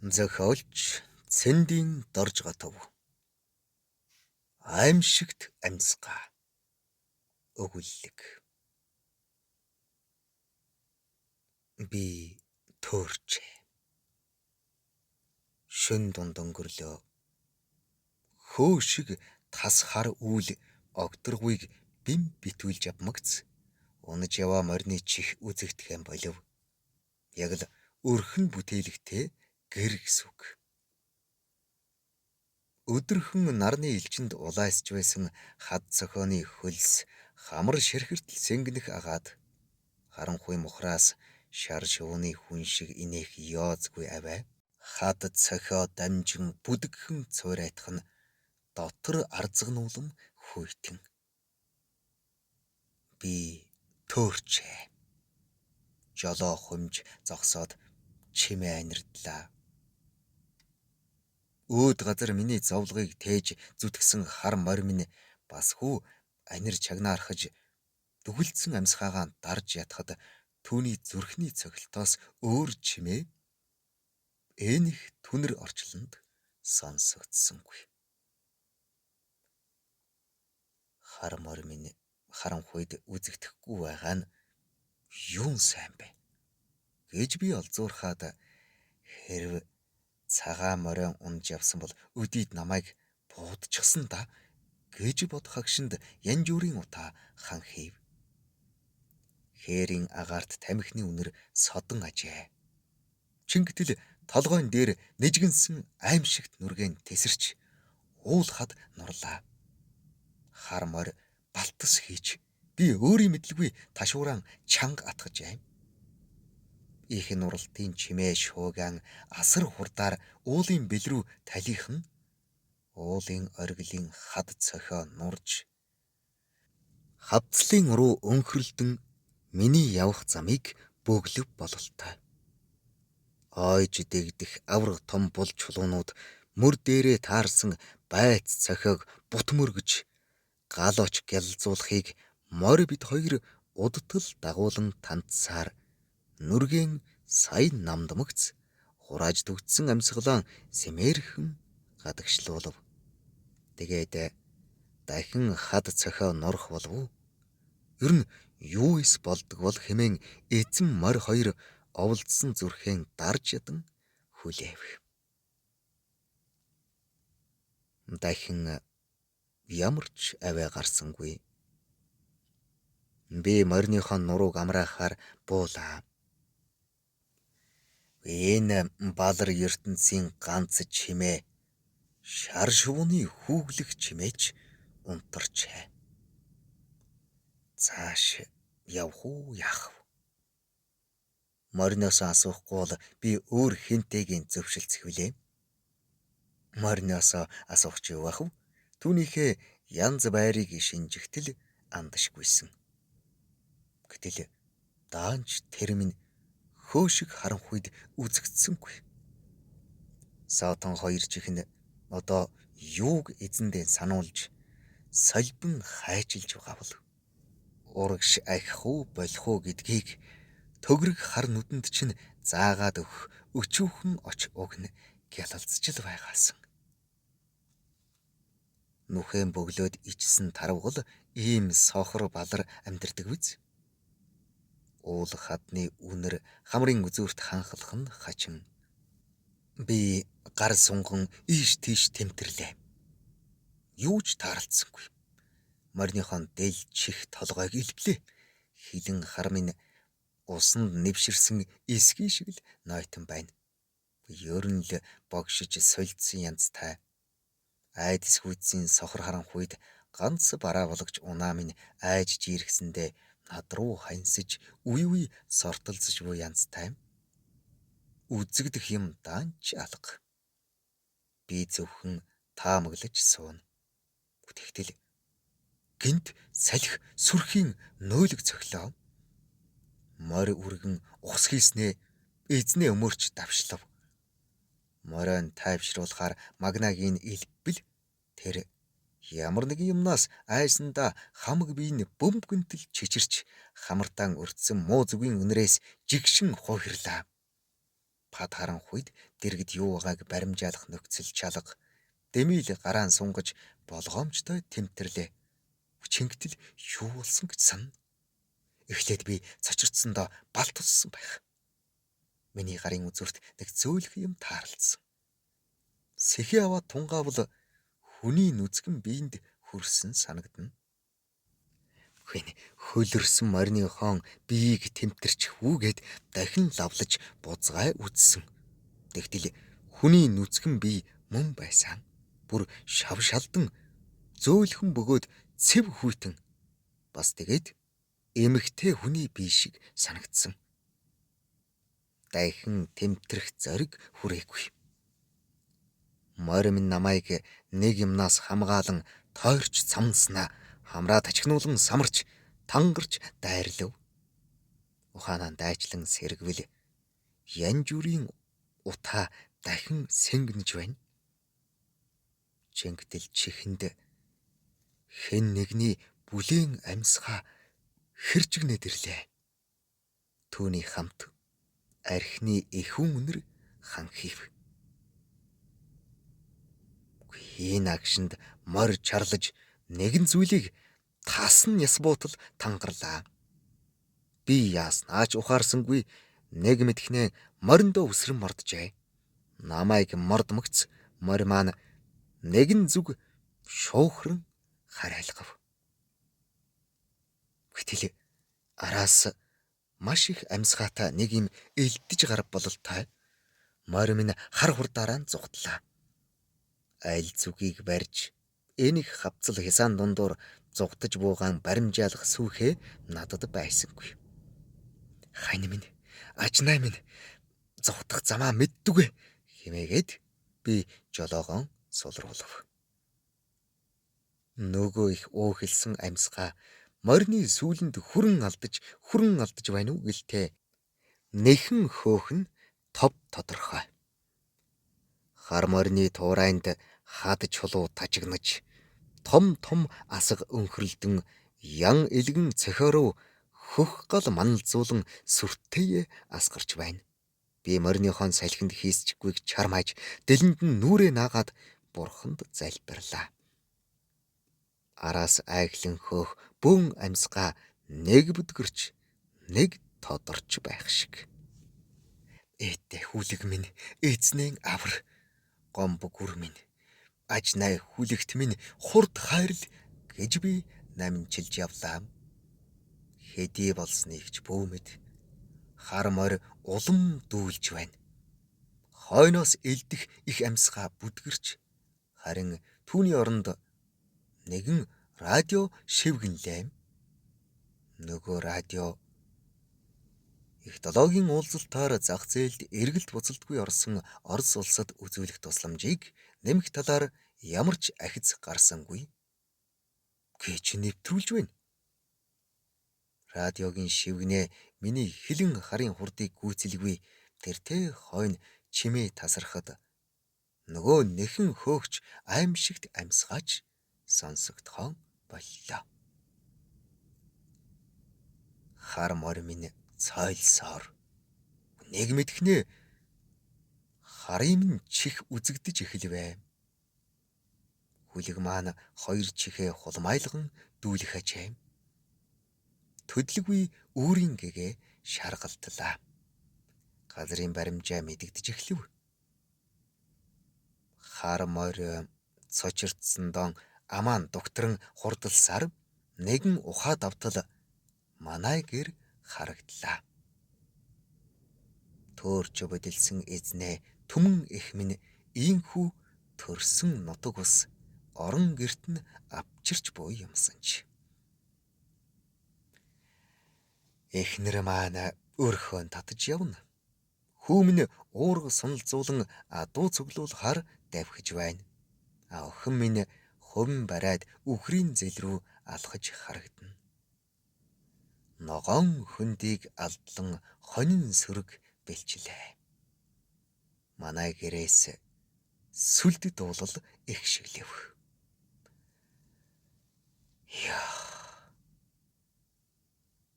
Зохиолч Цэндийн Доржготов. Аимшигт амьсгаа. Өгүүллэг. Би төөрчээ. Шөн дунд өнгөрлөө. Хөө шиг тас хар үйл огторгуйг бим битүүлж авмагц унаж яваа морины чих үзэгдэхэн болов. Яг л өрхөн бүтээлэгтэй гэр гэсэн үг. Өдөрхөн нарны элчинд улайсч байсан хад цохионы хөлс хамар ширхэртэл сэнгэнэх агаад харанхуй мухраас шар шувууны хүн шиг инээх ёозгүй авай хад цохио дамжин бүдэгхэн цуурайтах нь дотор арзагнуулан хүйтэн. Би төөрчээ. Жолоо хумж зогсоод чимээ анирдлаа. Өөд газар миний зовлогыг тээж зүтгэсэн хар морь минь бас хүү анир чагнаархаж дүгэлцсэн амьсгаагаа дарж ятхад түүний зүрхний цохилтоос өөр чимээ энэх түнэр орчлонд сонсогдсонгүй. Хар морь минь харанхуйд үзэгдэхгүй байгаа нь юун сайн бэ гэж би олзуурхаад хэрв цагаан морион унж явсан бол өдийд намайг буудчихсан да гэж бодох агшинд янжуурын утаа хан хийв. Хээрийн агаарт тамхины үнэр содон ажээ. Чингтэл толгойн дээр нэжгэнсэн аимшигт нүргэн тесэрч уул хад нурлаа. Хар морь балтас хийж би өөрийн мэдлгүй ташууран чанга атгажээ. Их нуралтын чимээ шуугаан асар хурдаар уулын бэл рүү талийнхан уулын оргилын хад цохио нурж хавцлын уруу өнхрөлдөн миний явах замыг бөглөв бололтой. Ойж дэгдэх авраг том бул чулуунууд мөр дээрээ таарсан байц цохиог бут мөргөж гал оч гялалзуулахыг морь бид хоёр удтал дагуулan тантсаар нүргэн сая намдмагц хурааж түгдсэн амьсгалаа сэмээрхэн гадагшлуулав. Тэгээд дахин хад цохио нурах болов уу? Ер нь юу эс болдог бол хэмээн эзэн морь хоёр оволдсон зүрхэн дарж ядан хүлээв. Дахин ямар ч авиа гарсангүй. Би мориныхоо нурууг амраахаар буулаа. Энэ балар ертөнцийн ганц чимээ шар шувууны хүүглэх чимээч унтарчээ. Цааш явах уу яах вэ? Мориноос асуухгүй бол би өөр хэнтэйгийн зөвшилцэх билээ. Мориноос асуух чи юу ах вэ? Түүнийхээ янз байрыг шинжихтэл андашгүйсэн. Гэтэл даанч тэр минь хөө шиг харанхуйд үзэгдсэнгүй. Саатан хоёр чихэн одоо юуг эзэндээ сануулж солбин хайчилж байгаа бол урагш ахих уу болох уу гэдгийг төгрөг хар нүдэнд чинь заагаад өгөх өчүүхэн оч уг нь гялалзж л байгаасан. Нүхэн бөглөөд ичсэн тарвгал ийм сохор балар амьдардаг биз? Уул хадны үнэр хамрын үзүүрт ханхлах нь хачин. Би гар сунган ийш тийш тэмтэрлээ. Юу ч тааралдсангүй. Мориныхон дэл чих толгойг илплээ. Хилэн хар минь усанд нэвширсэн эсгий шиг л нойтон байна. Ер нь л богшиж солилцсон янзтай. Айдас хүйцсийн сохор харанхуйд ганц бараа болгож унаа минь айж жийрхсэндээ над руу ханьсаж үе үе сортолцож буй янзтай. Үзэгдэх юм даанч алга. Би зөвхөн таамаглаж сууна. Тэгтэл гинт салхи сүрхийн нөөлөг цохилоо. Морь үргэн ухс хийснээ эзнээ өмөрч давшлав. Моройн тайвшруулахаар магнагийн илбэл тэр ямар нэгэн юмнаас айсандаа хамаг бие нь бөмбөгнтөл чичирч хамартан өртсөн муу зүгийн үнрээс жигшин хуйхрлаа. Пад харанхуйд дэргэд юу байгааг баримжаалах нөхцөл чалга дэмийл гараан сунгаж болгоомжтой тэмтэрлээ. Чингтэл юу болсон гэж санана. Эхлээд би цочирдсондоо бал туссан байх. Миний гарын үзүүрт нэг зөөлхөн юм таарлцсан. Сэхээ аваад тунгаавал хүний нүцгэн биед хүрсэн санагдана. Хүн хөлөрсөн морины хон биеийг тэмтэрч хүүгээд дахин лавлаж бузгай үтсэн. Тэгтэл хүний нүцгэн бие мөн байсан. Бүр шав шалдан зөөлхөн бөгөөд цэв хүйтэн. Бас тэгээд эмэгтэй хүний бие шиг санагдсан. Дахин тэмтрэх зориг хүрээгүй. Морь минь намайг нэг юмнаас хамгаалан тойрч цамнаснаа хамраа тачигнуулан самарч тангарч дайрлав. Ухаанаа дайчлан сэргвэл янжүрийн утаа дахин сэнгэнж байна. Чингтэл чихэнд хэн нэгний бүлээн амьсгаа хэрчгнээд ирлээ. Түүний хамт архины эхүүн үнэр ханхив. Энэ агшинд морь чарлаж нэгэн зүйлийг тас нь яс буутал тангарлаа. Би яаснаач ухаарсангүй нэг мэдхнээ мориндоо үсрэн морджээ. Намайг мордмогц морь маань нэгэн зүг шуухран харайлгав. Гэтэл араас маш их амьсгаатай нэг юм элдэж гарав бололтой. Морь минь хар хурдаараа зугтлаа. Аль зүгийг барьж энэ их хавцал хясаан дундуур зугтаж буугаан баримжаалах сүүхээ надад байсангүй. Хань минь, ажнаа минь зугтах замаа мэддүгэ хэмээгээд би жолоогон сулруулав. Нөгөө их уухэлсэн амьсгаа морины сүүлэнд хүрэн алдаж байна уу гэлтэй нэхэн хөөхн тов тодорхой. Хар морины туурайнд хад чулуу тажигнаж том том асга өнхөрлдөн ян элгэн цохиороо хөх гал маналзуулан сүртэй асгарч байна. Би мориныхон салхинд хийсчгүйг чармааж дэлэнд нь нүрээ наагаад бурханд залбирлаа. Араас айхлан хөөх бөөн амьсгаа нэг бүдгэрч нэг тодорч байх шиг. Ээтэй хүлэг минь эзнэн авар гомб гүр минь ажнай хүлэгт минь хурд хайрл гэж би намжилж явлаа. Хэдий болсныг ч бөөмөд хар морь улам дүүлж байна. Хойноос элдэх их амьсгаа бүдгэрч харин түүний оронд нэгэн радио шивгэнлээ. Нөгөө радио их долоогийн уулзалтаар зах зээлд эргэлт буцалтгүй орсон Орос улсад үзүүлэх тусламжийг нэмэх талаар ямар ч ахиц гарсангүй гэж нэвтрүүлж байна. Радиогийн шивгэнээ миний хилэн харын хурдыг гүйцэлгүй тэртээ хойно чимээ тасархад нөгөө нэхэн хөөгч аимшигт амьсгаач сонсогдхон боллоо. Хар морь минь цойлсоор нэг мэдхнээ харын минь чих үзэгдэж эхэлвэ. Хүлэг маань хоёр чихээ хулмайлган дүүлэх ажээ. Төдлөггүй үүрийн гэгээ шаргалтлаа. Газрын баримжаа мэдэгдэж эхлэв. Хар морь цочирдсан дон амаан дугтран хурдалсаар нэгэн ухаа давтал манай гэр харагдлаа. Төөрч бодилсан эзнээ түмэн эх минь ийхүү төрсөн нутаг ус орон герт нь авчирч буй юмсан чи. Эхнэр маань өрхөн татаж явна. Хүү минь уурга суналзуулан адуу цуглуулахаар давхиж байна. А охин минь хувин бариад үхрийн зэл рүү алхаж харагдана. Ногоон хөндийг алдлан хонин сөрөг бэлчлээ. Манай гэрээс сүлд дуулал их шиглэв. Яа.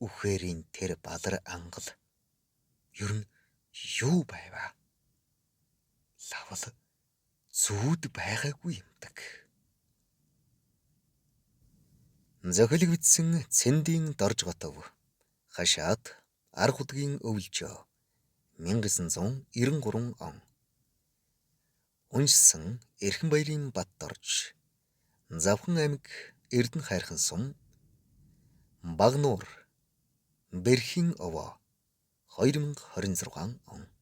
Үхэрийн тэр балар ангал ер нь юу байваа? бол зүүд байгаагүй юмдаг. Зохиолыг бичсэн Цэндийн Доржготов. Хашаад Арга удгийн өвлжөө 1993 он. Уншсан Эрхэн баярын Батдорж. Завхан аймаг Эрдэнэ хайрхан сум Багнуур Бэрхийн овоо 2026 он.